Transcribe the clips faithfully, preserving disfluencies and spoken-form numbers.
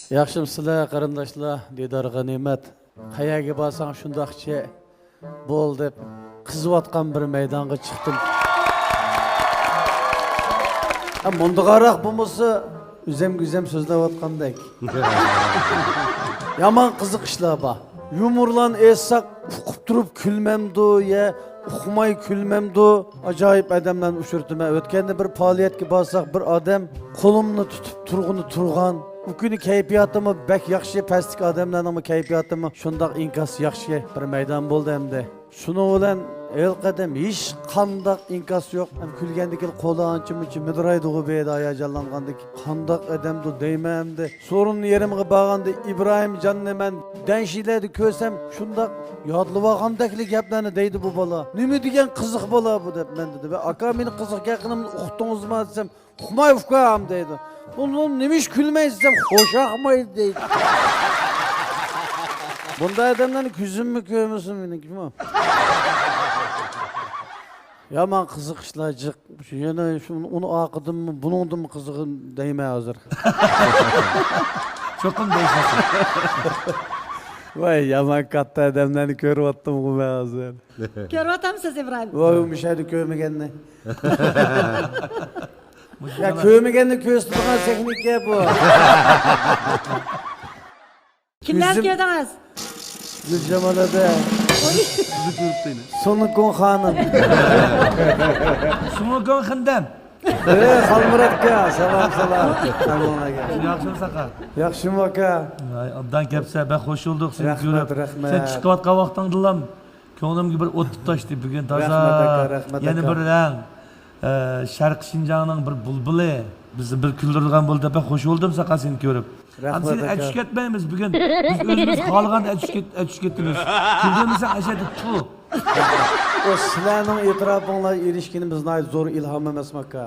ياخشىمۇسىلەر قېرىنداشلار؟ دىدار غەنىيمەت. قەيەرگە بارساڭ شۇنداقچە بول دەپ قىزىۋاتقان بىر مەيدانغا چىقتىم. ھە، مۇنداقراق بولمىسا، ئۆزەمگە ئۆزەم سۆزلەۋاتقاندەك. يامان قىزىق ئىشلار بار. يۇمۇرلارنى ئېيتساق، ئۇقۇپ تۇرۇپ كۈلمەمدۇ يا ئۇقماي كۈلمەمدۇ؟ ئاجايىپ ئادەملەرنى ئۇچرىتىمەن. ئۆتكەندە بىر پائالىيەتكە بارساق، بىر ئادەم قولۇمنى تۇتۇپ تۇرغىنى تۇرغان. ئۇ كۈنى كەيپىياتىمۇ بەك ياخشى، پەستىكى ئادەملەرنىڭمۇ كەيپىياتىمۇ شۇنداق ئىنكاس ياخشى بىر مەيدان بولدى ئەمدى. شۇنىڭ بىلەن ھېلىقى قېتىم ھېچقانداق ئىنكاس يوق. ھەم كۈلگەندىكىن قولى ئانچە-مۇنچە مىدىرايدىغۇ بۇ يەردە ھاياجانلانغاندىكىن. قانداق ئادەمدۇ دەيمەن ئەمدى. سورۇن يېرىمغا بارغاندا ئىبراھىمجاننى مەن دەنشىلەردە كۆرسەم، شۇنداق يادلىۋالغاندەكلا گەپلەرنى دەيدۇ بۇ بالا. نېمە دېگەن قىزىق بالا بۇ دەپ مەن دېدىم. ۋە ئاكا، مېنىڭ قىزىق گەپلىرىمنى ئۇقتىڭىزما دېسەم، ئۇقماي ئۇكام دەيدۇ. بۇنىڭ نېمە ئىش كۈلمەيسىز دېسەم، خوش ئاقمايدۇ دەيدۇ. بۇنداق ئادەملەرنى كۆزۈممۇ كۆرمىسۇن مېنىڭكىمۇ. يامان قىزىق ئىشلار جىق. شۇ يەنە شۇ، ئۇنى ئارقىدىنمۇ، بۇنىڭدىنمۇ قىزىقى دەيمەن ھازىر. چوقۇم دەيسىز. ۋاي، يامان كاتتا ئادەملەرنى كۆرۈۋاتتىمغۇ مەن ھازىر. كۆرۈۋاتامسىز ئىبراھىم؟ ۋاي، مۇشۇ يەردە كۆرمىگەننى. يا، كۆرمىگەننى كۆرسىتىدىغان تېخنىكا بۇ. كىملەرنى كۆردىڭىز؟ گۈلجامال ئەبە. سىزنى كۆرۈپتۇ يەنە. سۇڭلۇكۇڭ خانىم. سۇڭلۇكۇڭ خېنىم. ئەي، خالمۇرات ئاكا، سالام، سالام. ياخشىمۇ ساقا؟ ياخشىمۇ ئاكا؟ ئاي، ئوبدان كەپسەن، بەك خوش بولدۇق سېنى كۆرۈپ. رەھمەت، رەھمەت. سەن چىقىۋاتقان ۋاقتىڭدىلا كۆڭلۈمگە بىر ئوت تۇتاشتى. بۈگۈن تازا، رەھمەت ئاكا، رەھمەت يەنە ئاكا. بىر رەڭ، ئە، شەرقىي شىنجاڭنىڭ بىر بۇلبۇلى بىزنى بىر كۈلدۈرىدىغان بولدى دەپ بەك خوش بولدۇم ساقا سېنى كۆرۈپ. رەھمەت ئاكا. ھەم سېنى ئەتۈشكەتمەيمىز بۈگۈن. بىز ئۆزىمىز خالىغاندا ئەتۈشكەت-، ئەتۈشكەتىمىز. كۈلدۈرمىسەڭ ئەشەددىي تۇ. ئۇ سىلەرنىڭ ئېتىراپىڭلار ئېرىشكىنى بىز ناھايىتى زور ئىلھام ئەمەسمۇ ئاكا؟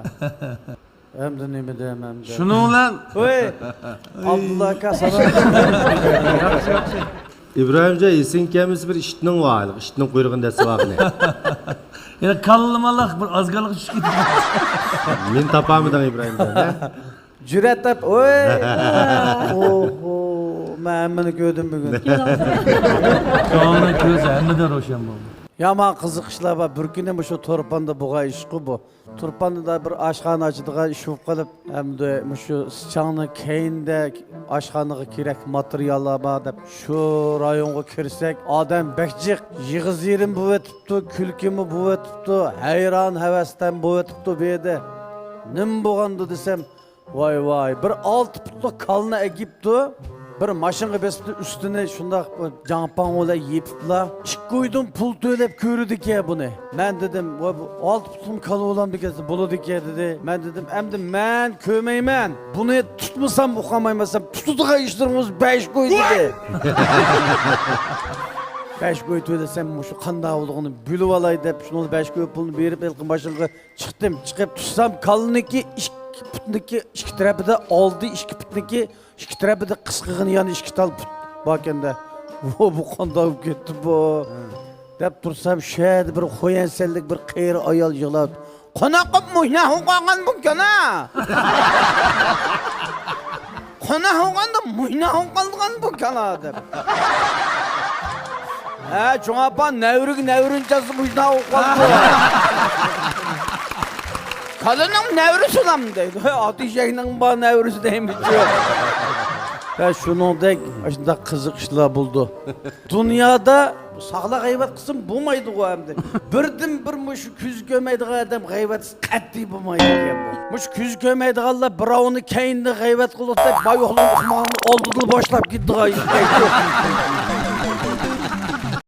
ئەمدى نېمە دەيمەن ئەمدى؟ شۇنىڭ بىلەن ۋاي، ئابدۇللا ئاكا، سالام. ياخشى، ياخشى. ئىبراھىمجان، ئېسىڭگە كەلمىسە بىر ئىتنىڭ بار، ھېلىقى ئىتنىڭ قۇيرۇقىنى دەسسىۋالغىنى. يەنە كاللىمالاق بىر ئازگالغا چۈشۈپ كېتىپتۇ. مېنى تاپالمىدىڭ ئىبراھىمجان، ھە؟ جۈرئەت دەپ، ۋاي. ئوھو، مەن ھەممىنى كۆردۈم بۈگۈن. كۆڭۈلنىڭ كۆزى ھەممىدىن روشەن بولدى. يامان قىزىق ئىشلار بار. بىر كۈنى مۇشۇ تۇرپاندا بولغان ئىشقۇ بۇ. تۇرپاندا بىر ئاشخانا ئاچىدىغان ئىش بولۇپ قېلىپ، ئەمدى مۇشۇ سىچاڭنىڭ كەينىدە ئاشخانىغا كېرەك ماتېرىياللار بار دەپ، شۇ رايونغا كىرسەك، ئادەم بەك جىق، يىغا-زىيرىم بولۇۋېتىپتۇ، كۈلكىمۇ بولۇۋېتىپتۇ، ھەيران-ھەۋەستەن بولۇۋېتىپتۇ بۇ يەردە. نېمە بولغاندۇ دېسەم، ۋاي، ۋاي، بىر ئالتە پۇتلۇق كالىنى ئەكىپتۇ. بىر ماشىنىغا بېسىپتۇ، ئۈستىنى شۇنداق جاڭپاڭ بىلەن يېپىپلا، ئىككى ئويدۇن پۇل تۆلەپ كۆرىدىكەن بۇنى. مەن دېدىم، ۋاي، بۇ ئالتە پۇتلۇق كالا بولامدىكەن، بولىدىكەن دېدى. مەن دېدىم، ئەمدى مەن كۆرمەيمەن، بۇنى تۇتمىسام ئۇقالمايمەن دېسەم، تۇتىدىغان ئىشلىرىڭىز بەش كوي دېدى. بەش كوي تۆلىسەم مۇشۇ قانداق بولىدىغىنى بىلىۋالاي دەپ، شۇنىڭ بەش كوي پۇلنى بېرىپ، ھېلىقى ماشىنىغا چىقتىم. چىقىپ تۇرسام، كالىنىڭكى ئىككى پۇتنىڭكى ئىككى تەرىپىدە، ئالدى ئىككى پۇتنىڭكى ئىككى تەرىپىدە قىسقىغىنە يەنە ئىككى تال پۇت باركەن-دە. ۋو، بۇ قانداق بولۇپ كەتتى بۇ؟ دەپ تۇرسام، شۇ يەردە بىر خويەنسەنلىك بىر قېرى ئايال يىغلاپ، قانداق قىلىپ مۇشۇنداق بولۇپ قالغان بۇ كالا؟ قانداق بولغاندا مۇشۇنداق بولۇپ قالغان بۇ كالا دەپ. ھە، چوڭ ئاپا، نەۋرىگە نەۋرىنى چالسا مۇشۇنداق بولۇپ قالدى. كالىنىڭ نەۋرىسىلام دەيدۇ. ھە، ئات ئېشەكنىڭ بار نەۋرىسى دەيمىزچۇ. ھە، شۇنىڭدەك ئاشۇنداق قىزىق ئىشلار بولىدۇ. دۇنيادا ساقلار غەيۋەت قىلسىمۇ بولمايدىغۇ ئەمدى. بىردىنبىر مۇشۇ كۆزى كۆرمەيدىغان ئادەم غەيۋەت قەتئىي بولمايدىكەن بۇ. مۇشۇ كۆزى كۆرمەيدىغانلار بىراۋنى كەينىدىن غەيۋەت قىلدۇق دەپ، بايوقلۇق ئۇقمىغان ئالدىدىلا باشلاپ كېتىدىغان ئىش.